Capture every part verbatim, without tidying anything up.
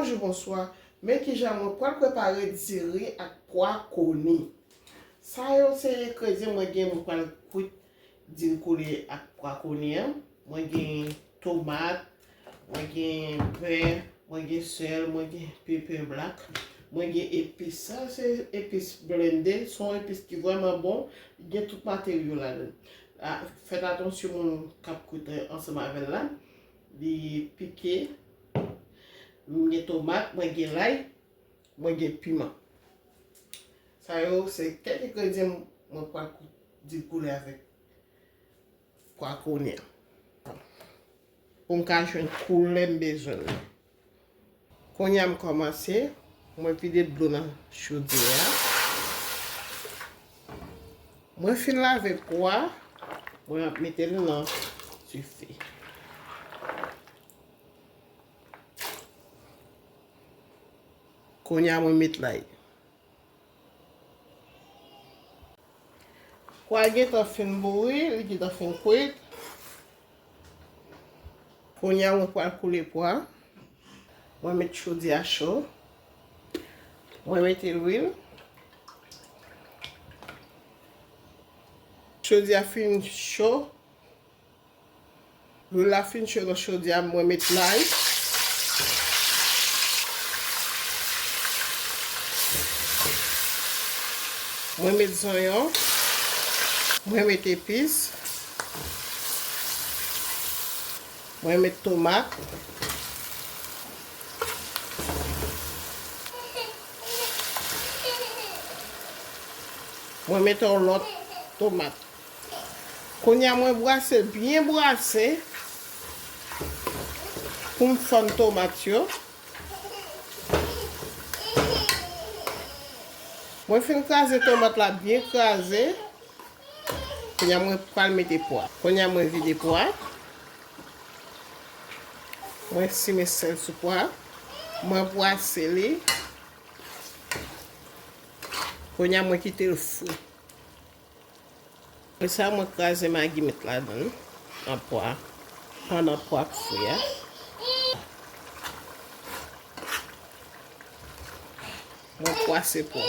Bonjou, bonswa. Men kijan mwen pral prepare diri ak pwa koni. Sa yo se engredyan mwen gen, mwen pral kwit diri koulye ak pwa koni an. Mwen gen tomat, mwen gen bè, mwen gen sèl, mwen gen pepè blak, mwen gen epis. Sa se epis blende, se yon epis ki vrèman bon, li gen tout materyo ladan l. A, fèt atansyon moun k ap kwit ansanm avè l la. Li pike, mwen gen tomat, mwen gen lay, mwen gen piman. Sa yo se kèk engredyan mwen pral kou-, diri koulye avèk pwa koni an. Pou m ka jwenn koulè m bezwen l. Kounye a m kòmanse, mwen vide dlo nan chodyè a. Mwen fin lave pwa, mwen ap mete l nan dife. Kounye a mwen met lay. Pwa gentan fin bouri, li gentan fin kwit. Kounye a mwen pral koule pwa. Mwen met chodyè a cho. Mwen mete lwil. Chodyè a fin cho. Lwil la fin cho nan chodyè a, mwen met lay. Mwen met zonyon. Mwen met epis. Mwen met tomat. Mwen met yon lòt tomat. Kounye a mwen brase l byen brase pou m fann tomat yo. Mwen fin kraze tomat la byen kraze. Kounye a mwen pral mete pwa. Kounye a mwen vide pwa. Mwen simen sèl sou pwa. Mwen brase li. Kounye a mwen kite l fri. Apre sa, mwen kraze magi met ladan l, nan pwa, pandan pwa ap fri a. Mwen pwase pwa.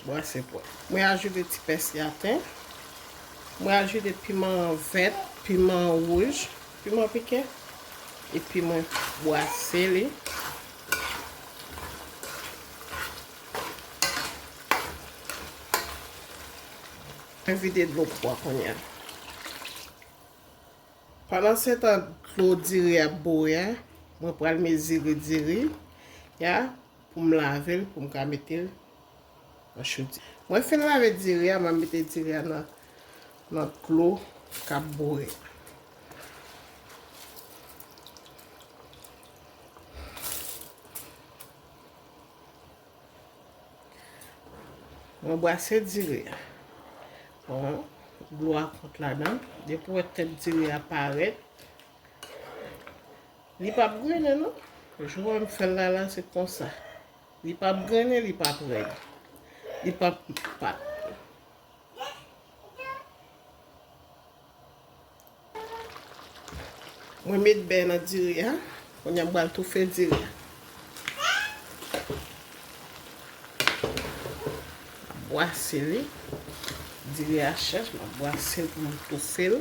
Pwase pwa. Mwen ajoute ti pèsi a ten. Mwen ajoute piman vèt, piman wouj, piman pike. Epi mwen bwase li. Mwen vide dlo pwa kounye a. Pandansetan dlo diri a ap bouri a, mwen pral mezire diri a pou m lave l, pou m ka mete l nan chodyè. Mwen fin lave diri a, mwen mete diri a nan, nan dlo k ap bouri. Mwen bwase diri a. Bon, dlo a kont ladan. Depi w wè tèt diri a parèt, li p ap grennen non. Jan w wè m fè l la, la, se konsa. Li p ap grennen, li p ap rèd. Li p ap pat. Mwen met bè nan diri a. Kounye a m pral toufe diri a. M ap bwase li. Diri a chèch, m ap bwase l pou m toufe l.